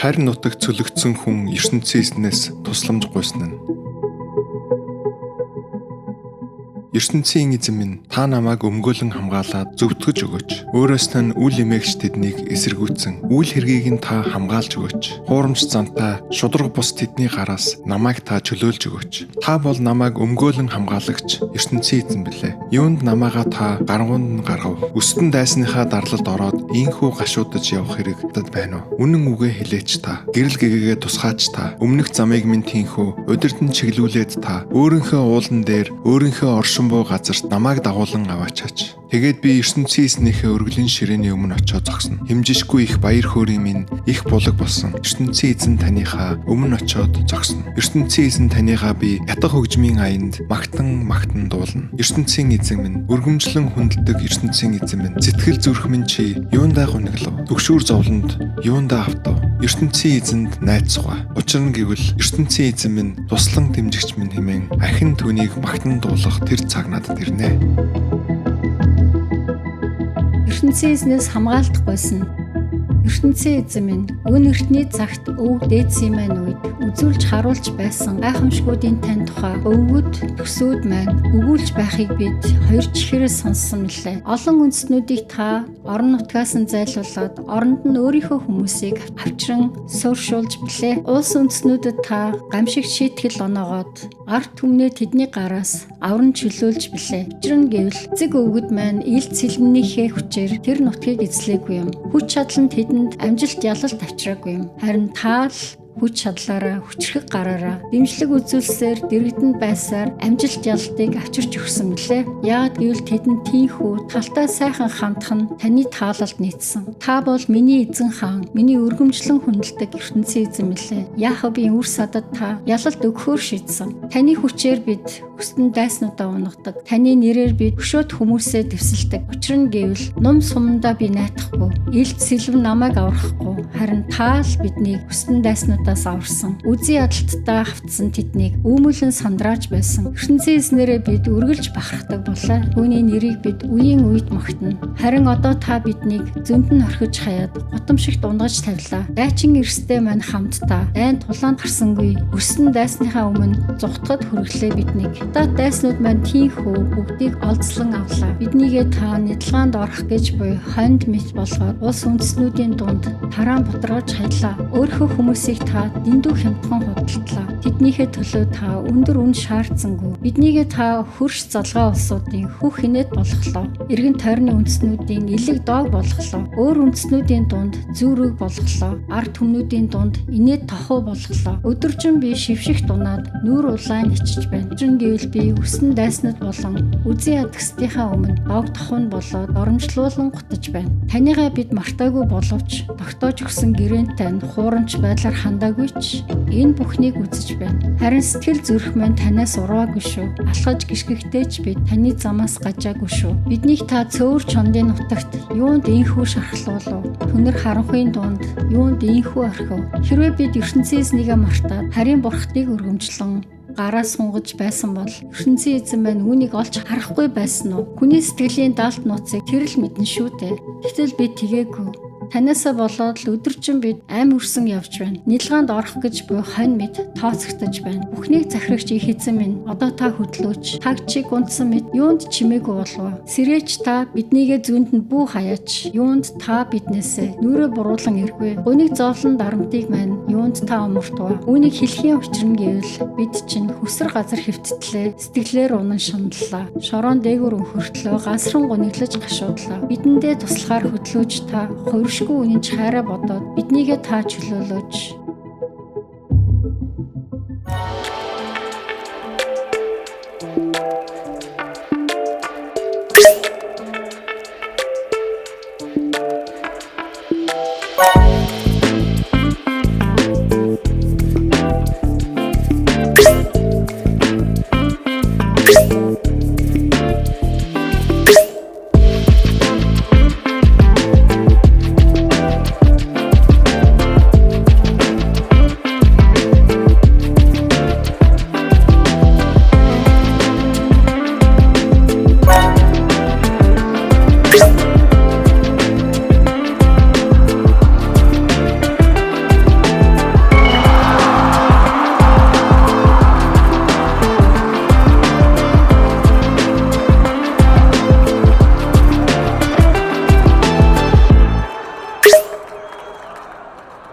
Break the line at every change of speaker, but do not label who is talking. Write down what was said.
Харь нутаг цөлөгдсөн хүн ертөнцийн эзнээс тусламж гуйсан нь. Ертөнцийн эзэн минь, та намайг өмгөөлөн хамгаалаад зөвтгөж өгөөч. Өөрөөс нь үл эмээгч тэднийг эсэргүүцсэн. Үйл хэргийг нь та хамгаалж өгөөч. Хуурамч зантай шударга бус тэдний гараас намайг та чөлөөлж өгөөч. Та бол намайг өмгөөлөн хамгаалагч ертөнцийн эзэн билээ. Юунд намайгаа та гарангуунд нь гаргав. Өстөн дайсныхаа дарлалд ороод ийнхүү гашуудаж явах хэрэг надад байна уу? Үнэн үгээ хэлээч та. Гэрэл гэгээгээ тусгаач та. Өмнөх замыг минь тийнхүү удирдан чиглүүлээд та. Өөрийнхөө уулан дээр өөрийнхөө оршин буй газарт намайг дагуулan аваачаач. Тэгээд би ертөнцийн эзнийхээ өргөлийн ширээний өмнө очиод зогсно. Хэмжишгүй их баяр хөөрийн минь их булаг болсон. Ертөнцийн эзэн таныхаа өмнө очиод зогсно. Ертөнцийн эзэн таныхаа би ятга хөгжмийн аянд магтан магтан дуулна. Ертөнцийн эзэн минь, өргөмжлөн хүндэлдэг ертөнцийн эзэн минь, сэтгэл зүрх минь чи юундаа гуниглав? Төгшүүр зовлонд юундаа автав? Ертөнцийн эзэнд найдсугаа. Учир нь гэвэл ертөнцийн эзэн минь туслан дэмжигч минь хэмээн ахин түүнийг магтан дуулах тэр цаг надад ирнэ.
Ертөнцийн эзнээс хамгаалт гуйсан. Ертөнцийн эзэн минь, өн эртний цагт өв дээдсийн маань үед үзүүлж харуулж байсан гайхамшгуудын тань тухай өвгөд төсөөд маань өгүүлж байхыг бид хоёр чихээрээ сонссон мөлий. Олон үндэстнүүдийг та орон нутгаас нь зайлуулад оронд нь өөрийнхөө хүмүүсийг авчран сууршуулж билээ. Улс үндэстнүүдэд та гамшиг шийтгэл оноогоод ард түмнээ тэдний гараас авран чөлөөлж билээ. Учир нь гэвэл эцэг өвгөд маань ил цэлмнийхээ хүчээр тэр нутгийг эзлээгүй юм. Хүч чадал нь тэдэнд амжилт ялалт авчираагүй юм. Харин та л хүч чадлаараа, хүчрхэг гараараа, дэмжлэг үзүүлсээр дэргэдэнд байсаар амжилт ялалтыг авчирч өгсөн мөлий. Яагаад гэвэл тэдэнд тийнхүү талтай сайхан хандах нь таны таалалд нийцсэн. Та бол миний эзэн хаан, миний өргөмжлөн хүндэлдэг ертөнцийн эзэн мөлий. Яахобын үр садад та ялалт өгөхөөр шийдсэн. Таны хүчээр бид өстөн дайснуудаа унгадаг. Таны нэрээр бид өшөөт хүмүүсээ дэвсэлдэг. Учир нь гэвэл нум сумандаа би найдахгүй. Илт сэлэм намайг аврахгүй. Харин та л биднийг өстөн дайснуудаас аварсан. Үзий ядалтдаа хавтсан тэднийг үүмэлэн сандрааж байсан. Ертөнцийн эзнэрээ бид үргэлж бахархдаг булаа. Түүний нэрийг бид үеийн үед магтана. Харин одоо та биднийг зөнд нь орхиж хаяад гутамшигт унгаж тавилаа. Дайчин эрсдээ маань хамтдаа дайн тулаанд гарсангүй. Өссөн дайсныхаа өмнө зугтахад хүргэлээ биднийг. Одоо дайснууд маань тийнхүү бүгдийг олзлон авлаа. Биднийгээ та нядалгаанд орох гэж буй хонд мэт болгоод улс үндэстнүүдийн дунд тараан бутаргаж хаялаа. Өөрийнхөө хүмүүсийг та дэндүү хямдхан худалдлаа. Тэднийхээ төлөө та өндөр үн шаардсангүй. Биднийгээ та хөрш залгаа улсуудын хөх хинээд болголоо. Эргэн тойрны үндэстнүүдийн элэг доог болголоо. Өөр үндэстнүүдийн дунд зүүрэг болголоо. Ард түмнүүдийн дунд инээд тохуу болголоо. Өдөржин би шивших дунаад нүүр улаан ичиж байна. Учир нь гэвэл би өсөн дайснууд болон үзэн ядагсдынхаа өмнө дог тохун болоод доромжлуулан гутаж байна. Таныгаа бид мартаагүй боловч тогтоож өгсөн гэрээнтэй нь хуурамч байдлаар хандаагүй ч энэ бүхнийг үзэж байна. Харин сэтгэл зүрх маань танаас урваагүй шүү. Алхаж гიშгэхдээ ч бид таны замаас гажаагүй шүү. Биднийг та цөөвөр чондын нутагт юунд инхүү шархлуулав? Түнэр харанхуйн дунд юунд инхүү орхив? Хэрвээ бид ертөнцийн эзнийг мартаад харийн бурхтыг өргөмжлөн гараа сунгаж байсан бол ертөнцийн эзэн маань үүнийг олж харахгүй байсан уу? Хүний сэтгэлийн далд нууцыг тэр л мэднэ шүү дээ. Гэтэл би тэгээгүй. Танаасаа болоод л өдөржин бид ам үрсэн явж байна. Нялгаанд орох гэж буй хонь мэд тооцогдож байна. Бүхнийг захирагч их эзэн минь, одоо та хөдлөөч. Таг чиг унтсан мэд юунд чимээгүй болов? Сэрээч та биднийгээ зүүнд нь бүү хаяач. Юунд та биднээсээ нүрээ буруулан эргвэ. Гуниг зовлон дарамтыг маань юунд та өмөртөө. Үүнийг хэлхийн учир нь гэвэл бид чинь хөсөр газар хэвттлээ. Сэтгэлээр унан шаналлаа. Шорон дээгүүр өнхөртлөө гансран гуниглаж гашуудлаа. Бидэндээ туслахаар хөдлөөч та хувиршгүй үнэнч хайраа бодоод биднийгээ та чөлөөлөөч.